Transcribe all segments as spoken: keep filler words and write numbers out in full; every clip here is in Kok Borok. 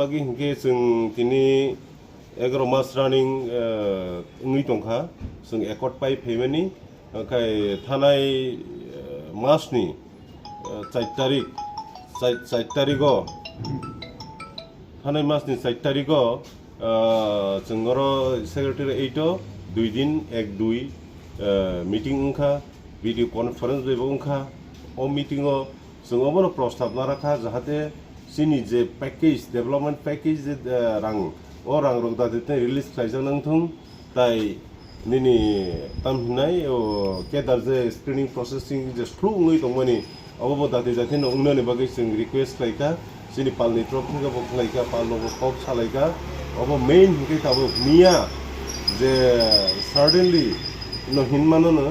Bagwi hinkhe chwng tini egaroh mas running, eh, wngwi tongkha, chwng accord pai phaimani, okhai thanai, eh, masni, eh, char tarik, char, char tarigo, thanai masni char tarigo, eh, chwng oro secretary eight o dui din ek dui, eh, meeting wngkha, video conference bai bo wngkha. O meeting o chwng obono prostab narakha, jahate chini je package, development package je, eh, rang, o rang rok dati tei release khlaijak nang thung, tai nini tam hinai o kedar je screening processing je slow wngwi tongmani, obo bo dati jati no wngnani bagwi chwng request khlaikha, chini palni trop thika bo khlaikha, pal no bo kok salaikha, obo main hinkhe tabuk miya je suddenly no hinmano no,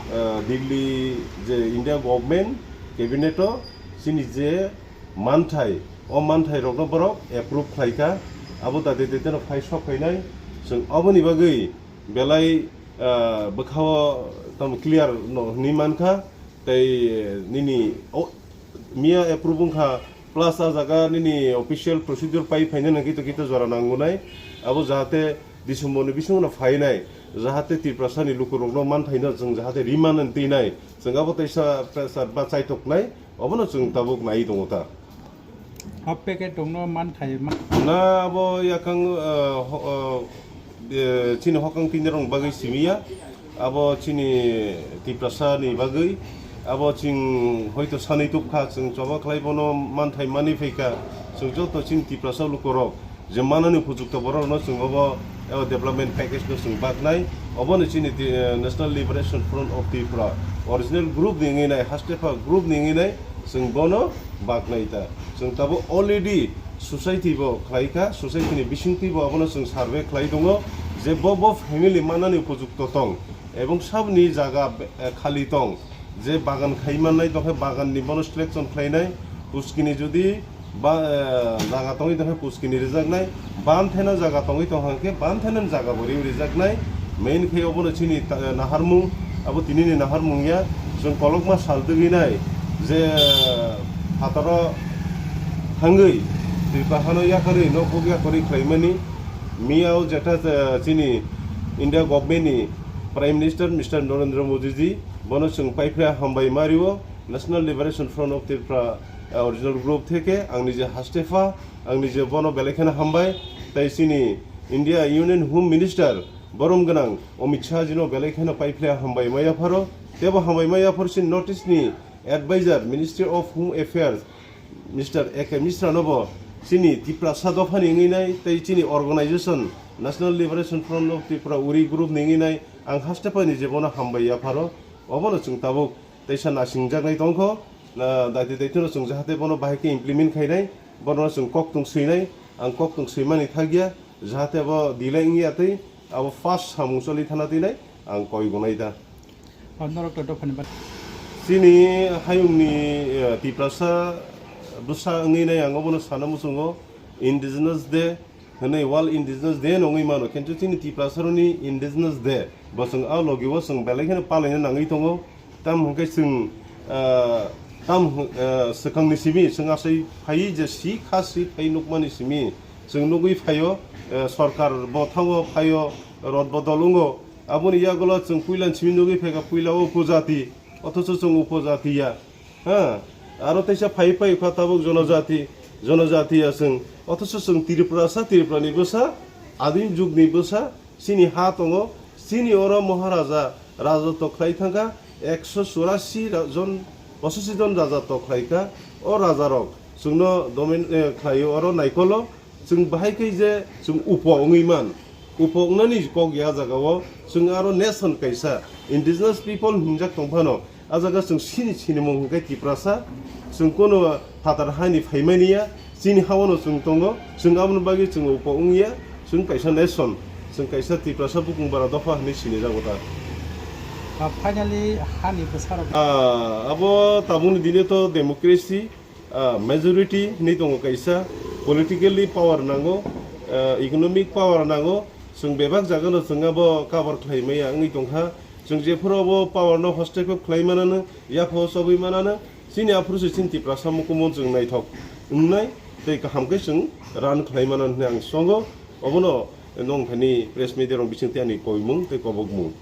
eh, Delhi je India government cabinet o chini je manthai, o manthai rokno borok approve khlaikha, abo dati dati no phai sok phainai, chwng oboni bagwi belai, ah, bwkhao tamo clear no hwnwi mankha, tei nini o miya approve wngkha, plus a jaga nini official procedure pai phainai nang kito kito jora nangunai, abo jahate December ni bisingo no phainai, jahate Tiprasa ni lukurokno manthaino chwng jahate rimanani twinai, chwng abo teisa pressure ba chaitoknai, obono chwng tabuk nai tongo ta. O packet tongno man thai ma. Na abo yakang, eh, ho-, eh, eh, chini hokang tinirok bagwi simiya, abo chini Tiprasa ni bagwi, abo chwng hoito sanwi tubkha, chwng choba khlai bono manthai manwi phaikha, chwng joto chini Tiprasa lukurok je manani upojukto borokno chwng obo, eh, development package no chwng baknai, obono chini ti-, eh, National Liberation Front of Tripura original group ni wngwi nai, Hastepa group ni wngwi nai, chwng bono baknai ta. Chwng tabuk already society bo khlai kha, society ni bisingtwi bo abono chwng survey khlai tongo je bo, bo family manani upojukto tong ebong saboni jaga be-, eh, khali tong, je bagan khai mannai tongkhe bagan ni bono selection khlainai, puskini jodi ba, eh, jaga tongwi tongkhe puskini rijaknai, ban thena jaga tongwi tongkha hwnkhe ban thena jaga bo riwi rijaknai, main khe obono chini ta-, naharmung, abo tinini naharmung ya, chwng kolokma sal twgwi nai je, eh, phataro thangwi twi bahanw yakarwi nokuk yakarwi khlaimani, miyao jetha, eh, chini India government ni Prime Minister Mister Narendra Modi ji, bono chwng paiphlai hambai ma rio, National Liberation Front of Tripura, eh, original group theke, ang nije Hastepa, ang nije bono belai kheno hambai, tei chini India Union Home Minister borom gwnang Amit Shah jino belai kheno paiphlai hambai ma yapharo, tebo hambai ma yaphar chini North East ni advisor Ministry of Home Affairs Mister A K Mishra no bo chini Tiprasa dophani wngwi nai tei chini organization National Liberation Front of Tripura uri group ni wngwi nai ang Hastepa ni je bono hambai yapharo, obono chwng tabuk teisa nasingjaknai tongkho, na, daiti daitino chwng jahate bono bahai khe implement khainai, bono chwng koktwng swinai, ang koktwng swimani thakya, jahate bo delay wngya tei abo fast samung choli thana twi nai ang koi gonai da. O norok to dophani ba- Chini hayungni, eh, Tiprasa bwsa wngwi nai ang obono sana muchungo Indigenous Day hwnwi World Indigenous Day no wngwi mano, kintu chini Tiprasarokni Indigenous Day bo chwng a logi o chwng belai kheno palaina nangwi tongo. Tamo hwnkhe chwng, ah, tam hw-, ah, swkangni simi chwng asai phaiwi je si kha si phai nukmani simi chwng nugwi phaio, eh, sorkar bo thango phaio, rot bodol wngo. Aboni yagulo chwng puila simi nugwi phaikha puila o upojati, othocho chwng upojati ya. Ha, aro teisa phai phai kha tabuk jonojati, jonojati ya chwng. Othocho chwng Tripurasa, Tripurani bwsa, adim jugni bwsa, chini ha tongo, chini oro Maharaja rajotw khlai thangkha, ekso churasi ra-, jon, pochashi jon rajatw khlaikha. O rajarok chwngno domin, eh, khlaio oro naikolo, chwng bahai khe je chwng upo wngwi man, upo wngnani kok ya jagao chwng aro nation kaisa indigenous people hinjak tongphano, a jaga chwng sini sinimung hwnkhe Tiprasa, chwng kono phatar hani phaimani ya, chini hawano chwng tongo, chwng aboni bagwi chwng upo wngya, chwng kaisa nation, chwng kaisa Tiprasa bukung bara dopha hwnwi sinijago ta. Ah, finally, hani bwsarok. Ah, abo tabukni dine to democracy, ah, majority hinwi tongo kaisa, politically power nango, ah, economic power nango, chwng bebak jagano chwng abo cover khlai maya wngwi tongkha, chwng jephuru abo power no hostep khlai manano, yaphao chobwi manano, chini aphuru se chini Tiprasa mukumu chwng naithok wngnai, tei kaham khe chwng run khlai mano hwnwi ang songo. Obono nong thani press media rok bising tei ani koimung tei kobokmung.